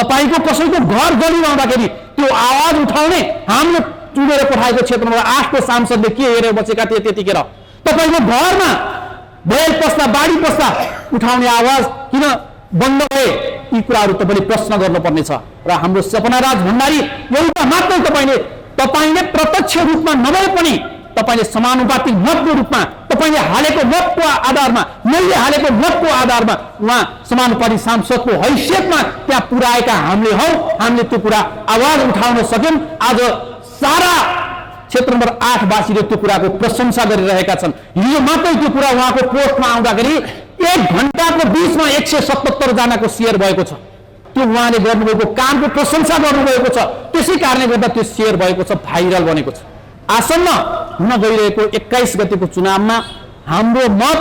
तपाईको कसैको घर गली आउँदाखेरि त्यो आवाज उठाउने हामीले चुनेर पठाएको क्षेत्रमा 8 को सांसदले के हेरेर बसेका थिए त्यतिखेर तपाईको घरमा भयल पस्दा बाढी पस्दा उठाउने आवाज किन बन्द भए यी कुराहरू तपाईले प्रश्न गर्नुपर्ने छ र हाम्रो सपनाराज भण्डारी एउटा मात्र तपाईले प्रत्यक्ष रूपमा नभए पनि तपाईले समानुपातिक मतको रूपमा तपाईले हालेको मतको आधारमा मैले हालेको मतको आधारमा उहाँ समानुपातिक सांसदको हैसियतमा त्यहाँ पुर्याएका हामीले त्यो कुरा आवाज उठाउन सक्यौं आज सारा क्षेत्र नम्बर 8 वासीले त्यो कुराको प्रशंसा गरिरहेका छन् हिजो मात्रै त्यो कुरा उहाँको पोस्टमा आउँदाखेरि 1 घण्टाको बीचमा 177 जनाको शेयर भएको छ त्यो उहाँले गर्नुभएको कामको प्रशंसा गर्नुभएको छ त्यसै कारणले गर्दा त्यो शेयर भएको छ भाइरल बनेको छ आसन्न हुन गइरहेको 21 गतेको चुनावमा हाम्रो मत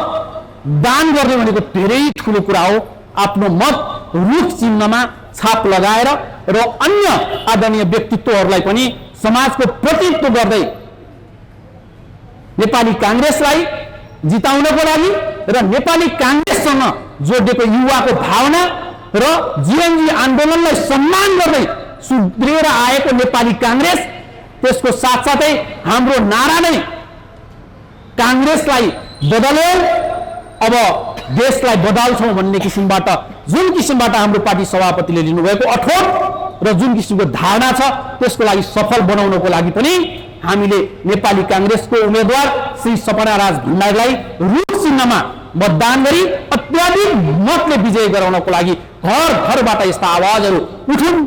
दान गर्ने भनेको धेरै ठूलो कुरा हो आफ्नो मत रुख चिन्हमा छाप लगाएर र अन्य आदरणीय व्यक्तित्वहरूलाई पनि समाजको प्रतिनिधित्व गर्दै नेपाली कांग्रेसलाई जिताउनको लागि र नेपाली कांग्रेससँग जोडिएको युवाको भावना र जीएनजी आन्दोलनलाई सम्मान गर्दै सुध्रिएर आएको नेपाली कांग्रेस त्यसको साथसाथै हाम्रो नारा नै कांग्रेसलाई बदल्यौं अब देशलाई बदल्छौं भन्ने किसिमबाट जुन किसिमबाट हाम्रो पार्टी सभापतिले लिनुभएको अठोट र जुन किसिमको धारणा छ त्यसको लागि सफल बनाउनको लागि पनि हामीले नेपाली कांग्रेसको उम्मेदवार श्री सपनाराज भण्डारीलाई रुख चिन्हमा मतदान गरी अत्याधिक मतले विजय गराउनको लागि घर घरबाट यस्ता आवाजहरू उठुन्